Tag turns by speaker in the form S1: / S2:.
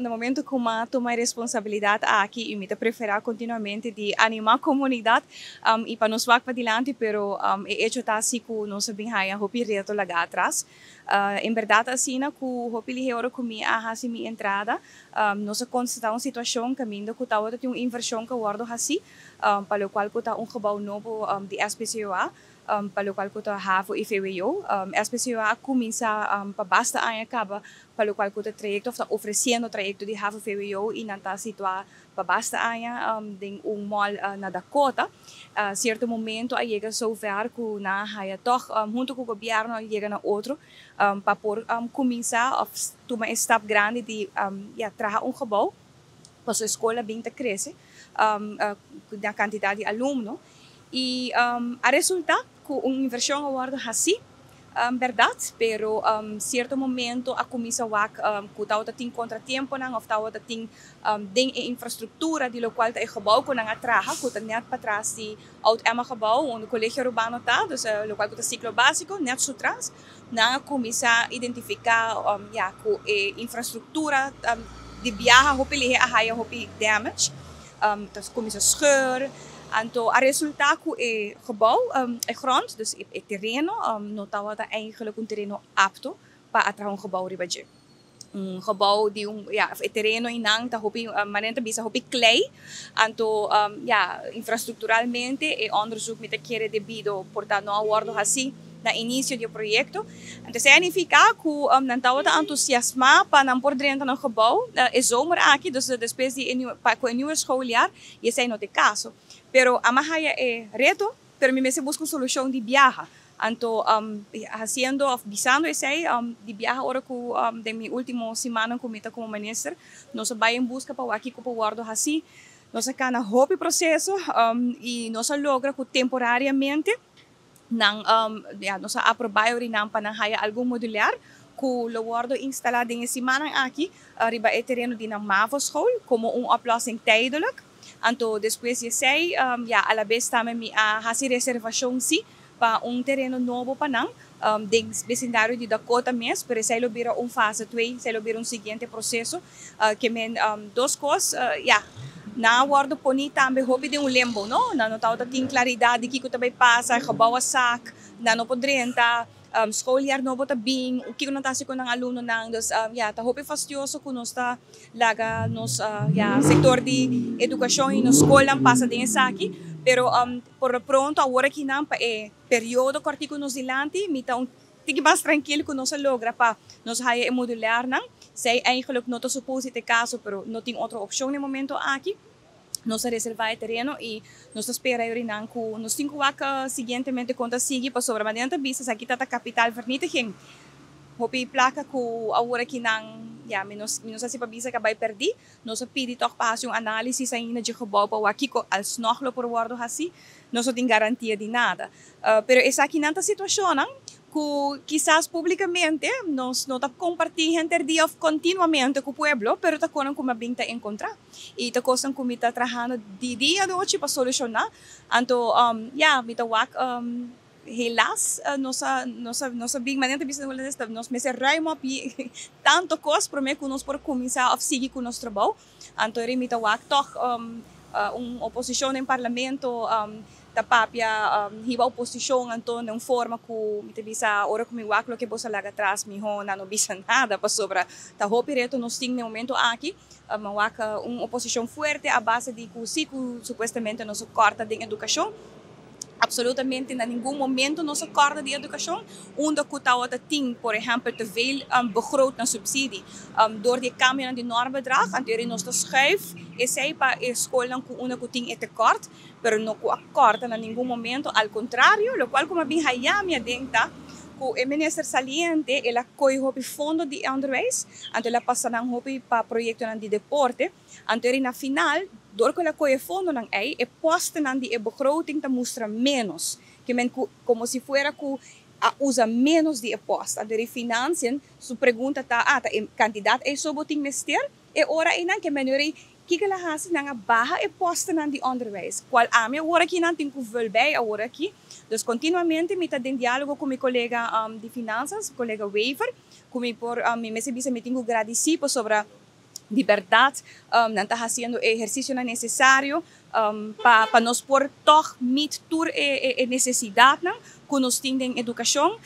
S1: Na momento cu mi a tuma e responsabilidad aki y mi ta prefera continuamente di anima comunidad y pa nos wak padilanti, pero e hecho ta asina cu nos a bin haya hopi reto laga atras. En berdad asina cu hopi lihe ora cu mi a haci mi entrada, nos a constata un situacion caminda cu tabata tin un inversion cu a wordo haci pa locual cu ta un gebouw nobo di SPCOA, pa locual cu ta HAVO y VWO. SPCOA a cuminsa pa basta aña caba pa locual cu ta trayecto of ta ofreciendo trayecto di HAVO VWO y nan ta situa pa basta aña den un mall na Dakota. Cierto momento a yega zover cu nan a haya toch hunto cu gobierno a yega na otro pa por cuminsa of tuma e stap grandi di, ja, traha un gebouw pasobra e scol a bin ta crece na cantidad di alumno y a resulta cu un inversion a wordo haci, berdad, pero cierto momento a cuminsa wak cu tabata tin contratiemponan of tabata tin den e infrastructura di locual ta e gebouw cu nan a traha, cu ta net patras di Oud Emma gebouw, unda Colegio Arubano ta, dus locual cu ta ciclo basico, net su tras, nan a cuminsa identifica ja, cu e infrastructura di biaha hopi lihe a haya hopi damage, ta cuminsa scheur. Anto a resulta cu e gebouw, e grond, dus e tereno, no tabata eigenlijk un tereno apto pa a traha un gebouw riba dje. Un gebouw di un, ja, e tereno einan ta hopi, manera ta bisa, hopi klei. Anto, ja, infrastructuralmente e onderzoek, mi ta kere, debido por ta no a wordo haci na inicio di e proyecto. Anto esey a nifica cu nan tabata entusiasma pa nan por drenta na gebouw e zomer aki, dus despues di e nieuwe, pa cu e nieuwe schooljaar, y esey no ta e caso. Pero ami a haya e reto, pero mi mester busca un solucion di biaha. Anto, haciendo of bisando esey, di biaha ora cu den mi ultimo simannan cu mi ta como minister, nos a bay en busca pa wak kico por wordo haci. Nos a cana hopi proceso y nos a logra cu temporariamente nan, ja, nos a aproba nan pa nan haya algun modulair cu lo wordo instala den e simannan aki riba e tereno di nan MAVO school como un oplossing tijdelijk. Anto despues di esey, ja, a la vez tambe mi a haci reservacion si pa un tereno nobo pa nan den vecindario di Dakota mes, pero esey lo bira un fase 2, esey lo bira un siguiente proceso. Ke men dos cos, ja, nan a wordo poni tambe hopi den un limbo, no? Nan no tabata tin claridad di kico ta bay pasa, gebouw a sak, nan no por drenta, schooljaar nobo ta bin, kico nan ta haci cu nan alumnonan. Dus ja, ta hopi fastioso cu nos ta laga nos, ja, sector di educacion y nos scolnan pasa den esaki, pero por lo pronto awor aki nan pa e periodo cortico nos dilanti, mi ta un tiki mas trankil cu nos a logra pa nos haya e modulairnan. Esey eigenlijk no ta supose e caso, pero no tin otro opcion na e momento aki. Nos a reserva e tereno y nos ta spera nan cu nos tin cu wak siguientemente con ta sigui pasobra manera ta bisa aki ta kapitaalvernietiging. Hopi placa cu awor aki nan, ja, mi no sa si pa bisa cu a bay perdi. Nos a pidi toch pa haci un analisis ainda di gebouw pa wak kico alsnog lo por wordo haci. Nos no tin garantia di nada. Pero esaki nan ta situacionnan cu kisas publicamente nos no ta comparti henter dia of continuamente cu pueblo, pero ta cosnan cu mi a bin ta encontra. Y ta cosnan cu mi ta trahando di dia anochi pa soluciona. Anto, ja, mi ta wak, helaas, nos a bin, manera ta bisa na hulandes, nos mester ruim op tanto cos prome cu nos por cuminsa of sigui cu nos trabou. Anto mi ta wak toch un oposicion den parlamento ta papia, hiba oposicion anto den un forma cu mi ta bisa, ora cu mi wak loke boso a laga atras, miho nan no bisa nada pasobra ta hopi reto nos tin na e momento aki. Wak un oposicion fuerte a base di cu si cu supuestamente nos a corta den educacion. Absolutamente na ningun momento nos a corta den educacion. Unda cu tabata tin, por ehempel, te veel begroot na subsidie door di cambio di normbedrag, anto nos ta schuif esey pa e scolnan cu unda cu tin e tekort, pero no cu a corta na ningun momento, al contrario, locual cu mi a bin haya mi aden ta cu e minister saliente el a coy hopi fondo di onderwijs, anto el a pasa nan hopi pa proyectonan di deporte. Anto na final, door cu el a coy fondonan ey, e postennan di e begroting ta mustra menos, ke men cu, como si fuera cu a usa menos di e post. Anto e financiën su pregunta ta, ah, ta e cantidad ey so bo tin mester, e ora ey nan ke men kiko el a hasi? Nan a baha e postennan di onderwijs. Cual ami awor aki nan tin cu vul bij awor aki. Dus continuamente mi ta den dialogo cu mi colega di finanzas, colega Wever, cu mi por mi mester bisa mi tin cu gradici pasobra Di berdad, nan ta haciendo ehercicio necesario pa nos por toch meet tur e necesidad cu nos tin den educacion.